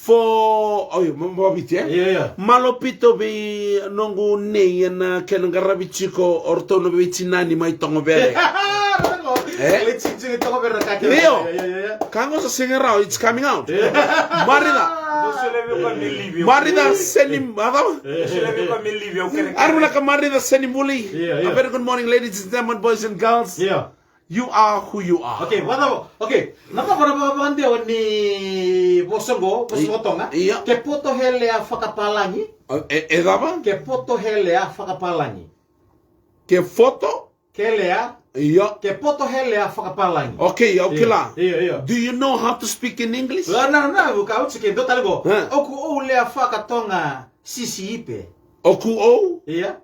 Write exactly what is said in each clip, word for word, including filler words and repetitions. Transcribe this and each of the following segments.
For, oi, ma, ma Viti, e? Io, io. Malo pito vei noqu nei ena kena qaravi tiko o ratou na veitinani mai Togovere. E? Io. Io, io, io, io. Ka qo sa sega rawa, it's coming out. Io. Marica. Marica seni, a cava? Aruna ka Marica seni vuli. Io, io. A very good morning, ladies and gentlemen, boys and girls. Io. You are who you are. Okay, vakacava? Okay, na cava na vakavakadewa ni vosa qo, vosa vakatoga? Io. Ke poto helea fakapalagi. E, e cava? Ke poto helea fakapalagi. Ke foto? Kelea. Io. Ke poto helea fakapalagi. Okay, au kila. Io, io. Do you know how to speak in English? Na, na, na, vuka au tike, dua tale qo. Oku ou lea fakatoga sisi ipe. Oku ou? Io.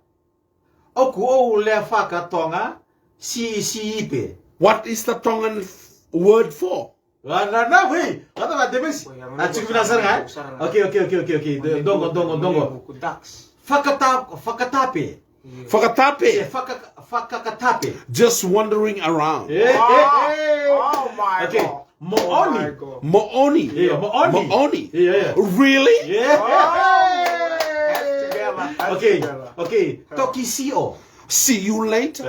Oku ou lea fakatoga sisi ipe. What is the Tongan word for? Vanana, wei, vata va Demesi. A tiko vina sara ga. Okay, okay, okay, okay, okay. Dongo, dongo, dongo. Fakata, fakatape. Fakatape. Fakakatape. Just wandering around. Oh my God. Mooni. Mooni. Mooni. Really? Okay. Okay. Toki sio. See you later.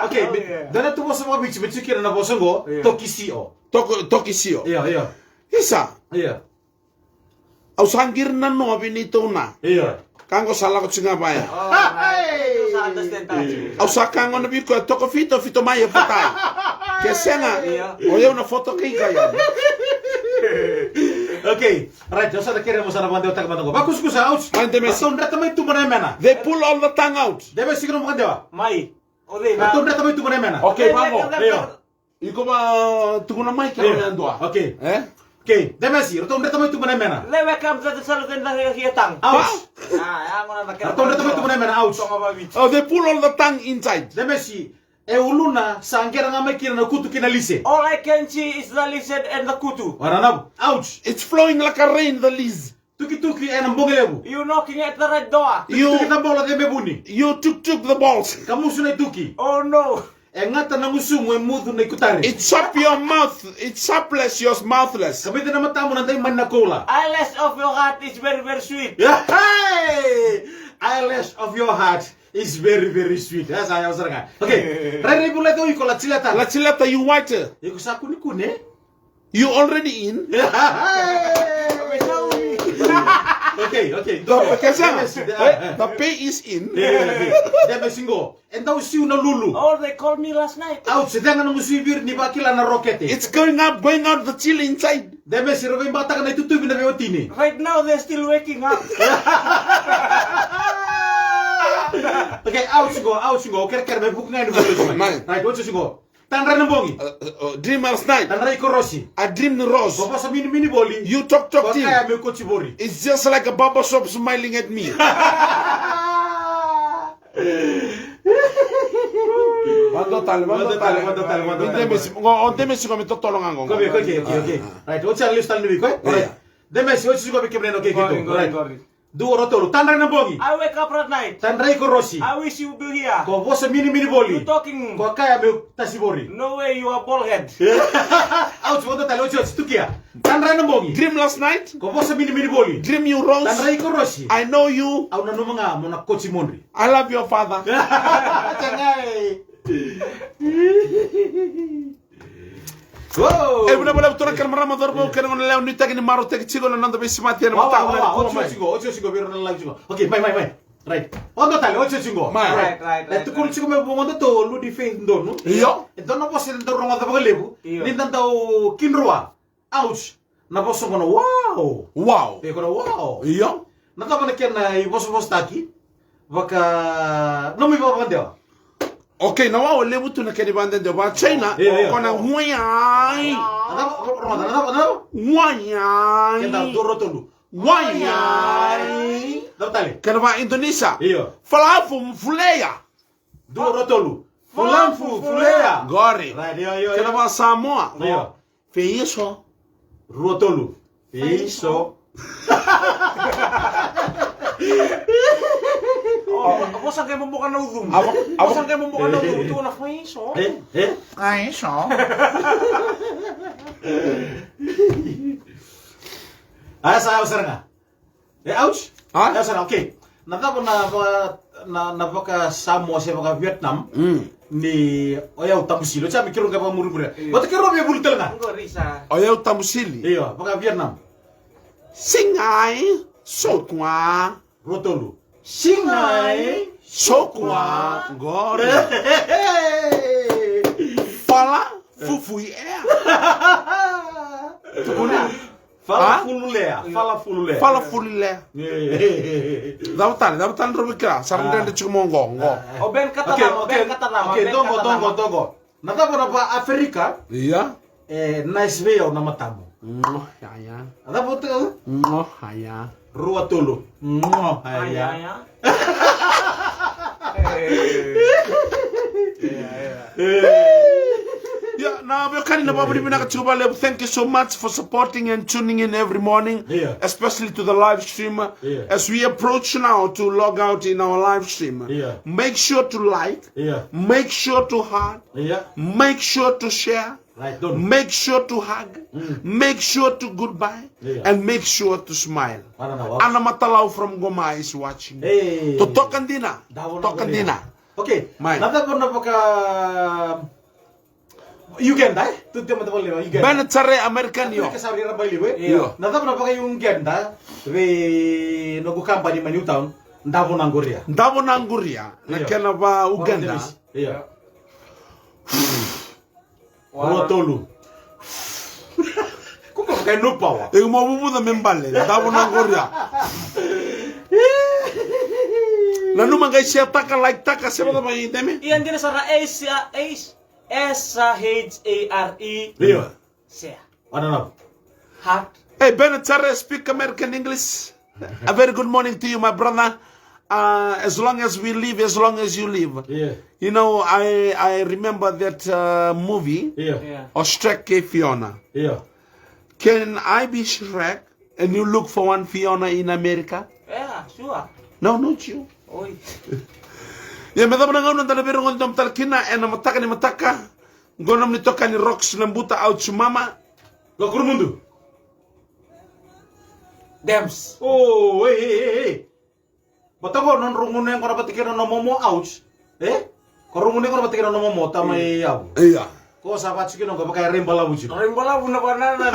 Okay. Dana tu vosa vakaviti me tiko kina na vosa qo. Toki sio. Toki sio. Io, io. Isa. Io. Au sa qiri na novi ni tou na. Io. Ka qo sa lako tiko ga vaya. Au sa ka gona vei koya, toko fito, fito mai e fatai. Ke sega, o yau na foto kei ka ya. Okay. Right, au sa na kere mo sa na vakadewataka mada qo. Vakusakusa, ouch. Mai Demesi. Ratou dreta mai tuba na yamena. They pull all the tongue out. Demesi, iko na vakadewa. Mai. Ratou dreta mai tuba na yamena. Okay, vaqo. Io. Iko va tukuna mai ke na dua. Okay. E? Okay, Demesi, ratou dreta mai tuba na yamena. They wake up the south and the here tongue. Ouch. Ratou dreta mai tuba na yamena, ouch. Oh, they pull all the tongue inside. Demesi, e uluna sa qera ga mai kina na kutu kei na lise. All I can see is the lizard and the kutu. Vanana, ouch. It's flowing like a rain, the lizard. Tukituki ena bogi levu. You knocking at the right door. Tukituki na bola cebe vuni. You tuk tuk the balls. Kamusu na ituki. Oh no. E gata na gusumu, e mucu na ikutari. It chop your mouth. It chopless your mouthless. Ka vica na matamu na daimani na koula. Eyelash of your heart is very, very sweet. Hey! Eyelash of your heart is very, very sweet. That's how I was saying. Okay. Rairai vula e iko Latileta. Latileta, you white. Iko sa kunikuni. You already in. Okay, okay. The, the, the pay is in. Demesi qo. E dau siu na lulu. Oh, they called me last night. Au se cega na gusu i viri ni vakila na rokete. It's going up, going out the chill inside. Demesi, ra veibataka na itutuvi na veiwatini. Right now, they're still waking up. Okay, ouch qo, ouch qo. Kerekere me vuku ga ni vuku. Right, ouch qo. Tadra na bogi. Dream last night. Tadra i korosi. I dream ni Rose. Ko vosa minimini voli. You talk talk thing. Ko kaya me koti vori. It's just like a barber shop smiling at me. Vado tale, vado tale, vado tale, vado tale. Demesi, o Demesi ko me totolo ga qo. Okay, okay, okay. Right, o tia lesu tale ni viko, e? Right. Demesi, o tia ko me kemrena, okay, okay. Right. Dua, rua, tolu. Tadra na bogi. I wake up at night. Tadra i korosi. I wish you be here. Ko vosa minimini voli. You talking. Ko kaya me tasi vori. No way, you are bald head. Ouch, vodo tale, ouch, ouch, tukia. Tadra na bogi. Dream last night. Ko vosa minimini voli. Dream you Rose. Tadra i korosi. I know you. Au nanuma ga mo na koti modri. I love your father. Tagai. E vuna vula vutora kena marama cauravou kena gona lewa ni tagi ni marautaki tiko na noda veisimati ena mataka na kua mai. Otioti qo, otioti qo, vei ira na live tiko. Okay, mai, mai, mai. Right. Odo tale, otioti qo. Mai. Right, right, right. E tukuni tiko mai vugoda to Ludi Faith donu. Io. E donu vosa e dau rogoca vakalevu. Io. Ni da dau kidrua. Ouch. Na vosa qo na wow. Wow. Vei ko na wow. Io. Na cava na kena ivosavosataki? Vaka nomu ivakadewa. Okay, na wow levu tu na kena ivakadewa. Va China, io, io, ko na wayai. Na cava, rogoca, na cava, na cava? Wayai. Kena dua rua tolu. Wayai. Cava tale? Kena va Indonesia. Io. Falafu fuleya. Dua rua tolu. Falafu fuleya. Qori. Right, io, io, io. Kena va Samoa. Io. Feiso. Rua tolu. Feiso. O, o vosa qai momoka na ucumu. A vo-, a vo-, vosa qai momoka na ucumu, tu na feiso. E, e. Feiso. Feiso. Aya sa, au sara ga. E, ouch. A? Aya sara, okay. Na cava na va, na, na vaka Samoa se vaka Vietnam. Mm. Ni o yau tabu sili. O Jami kiro ga vakamurimuri. Io. Vata kiro via vuli tale ga. Qori sa. O yau tabu sili. Io, vaka Vietnam. Singai, sokwa. Rua tolu. Singai. Sokwa. Qori. Fala, fufui ea. Tukuna. Fala fululea. Fala fululea. Fala fululea. Cava tale, cava tale drau vei kila. Sara dredre tiko mo qo, qo. O Ben Katanama, okay, o Ben Katanama, okay, Ben dogo, Katanama. Dogo, dogo. Na cava na va Aferika? Ia. E, nice vei au na matamu. Ngo, ya, ya. Na cava tu? Ngo, ya, ya. Rua tolu. Ngo, ya, ya. Aya, aya. Ia, na veiwekani na vavinavinaka tiko vakalevu. Thank you so much for supporting and tuning in every morning, yeah, especially to the live stream. Yeah. As we approach now to log out in our live stream, yeah, make sure to like, yeah, make sure to heart, yeah, make sure to share, right, donu, make sure to hug, mm, make sure to goodbye, yeah, and make sure to smile. Ana Matalau from Goma is watching. Hey. Totoka dina. Totoka dina. Okay. Mai. Na cava na vaka Uganda, e? Tu te mata vale Uganda. Bena tare American yo. Afrika Sauri era bai liwe. Io. Na cava na vaka Uganda, vei noqu kabani mai Newtown, Davo na Qoria. Davo na Qoria. Na, io, kena va Uganda. Io. Rua tolu. Kuka kai no power. E mo vuvuca me bale. Davo na Qoria. Nanuma qai share taka, like taka, se vata mai deme. Ia dina sara ace, ace. S H A R E. Io. Share. Ana na. Heart. Hey, Bena Tare, speak American English. A very good morning to you, my brother. Uh, as long as we live, as long as you live. Yeah. You know, I, I remember that, uh, movie, yeah, yeah, of Shrek kei Fiona. Yeah. Can I be Shrek and you look for one Fiona in America? Yeah, sure. No, not you. Oi. Ia, me cava na gauna da na veirogoci domo tale kina ena mataka ni mataka. Qo nomuni tokani Rocks Nabuta, au Jumama. Vakurumudu. Dems. Oh, hey, hey, hey, hey. Bata qo na nodrau gunu yaqona vata kei na nomu momo, ouch. E? Ko rau gunu yaqona vata kei na nomu momo, tama i yavu. Ia. Ko sa vatu kina qo vaka e raibalavu tiko. Raibalavu na vanana.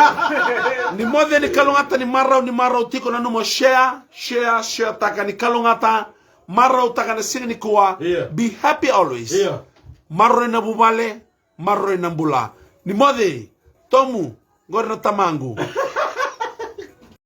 Ni moce, ni kalougata, ni marau, ni marau tiko nanuma o share, share, share taka, ni kalougata, marau taka na siga nikua. Ia. Be happy always. Ia. Maroroi na vuvale, maroroi na bula. Ni moce, Tomu, qori na tamaqu.